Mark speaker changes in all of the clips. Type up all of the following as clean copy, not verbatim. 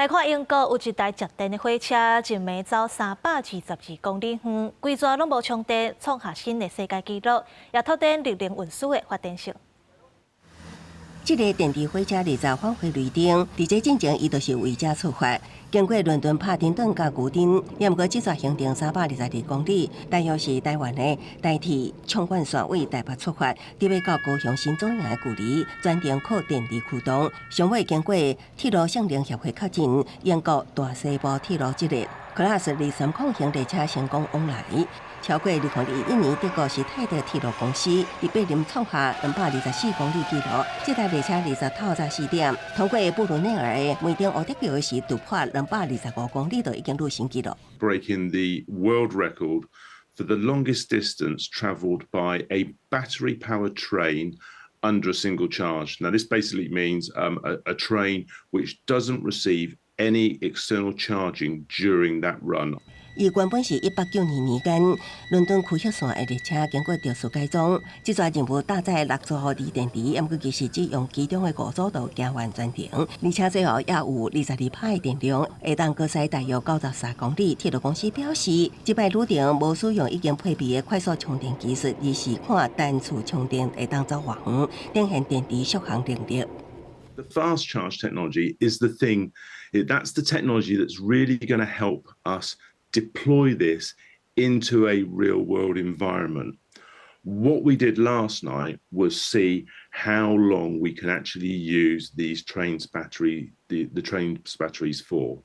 Speaker 1: 來看英國有一台捷電的火車，一暝走322公里遠，規逝攏無充電，創下新的世界紀錄，也拓展綠能運輸的發展性。
Speaker 2: 這个電池火車二十返回雷丁，佇這進前，伊就是為這出發，經過倫敦帕丁頓佮牛津，也毋過這逝行程322公里，大約是台灣的台鐵縱貫線為台北出發，佇欲到高雄新莊營的距離，全程靠電池驅動。上尾經過鐵路性能協會確認，英國大西部鐵路這个 Class 230型列車成功往來。超過2021年，德國施泰德鐵路公司佇柏林創下224公里紀錄。這台列車二十透早4點，通過布魯內爾的梅丁烏德橋時，突破225公里，就已經錄新紀錄。
Speaker 3: Breaking the world record for the longest distance travelled by a battery-powered train under a single charge. Now, this basically means a train which doesn't receive any external charging during that run.
Speaker 2: 伊原本是1892年間，倫敦區域線的列車經過特殊改裝，這逝任務搭載六組鋰電池，毋過其實只用其中的五組就行完全程，而且最後也有22趴的電量，會當閣駛大約93公里。鐵路公司表示，這擺旅程無使用已經配備的快速充電技術，而是看單次充電會當走偌遠，展現電池續航能力。
Speaker 3: The fast charge technology is the thing. That's the technology that's really going to help us deploy this into a real world environment. What we did last night was see how long we can actually use these trains battery, the train's batteries for,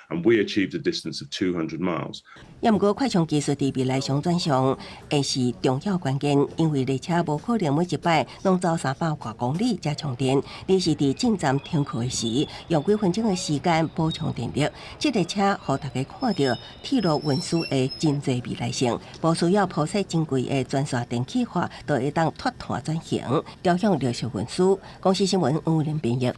Speaker 3: and we achieved a distance of 200 miles.
Speaker 2: 也毋過快充技術佇未來商轉上會是重要關鍵，因為列車無可能每一擺攏走300外公里才充電，而是佇進站停靠時，用幾分鐘的時間補充電力。這个車予大家看著鐵路運輸的真濟未來性，無需要鋪設真貴的專線電氣化，就會當脫碳轉型，朝向綠色運輸。公視新聞吳林編譯。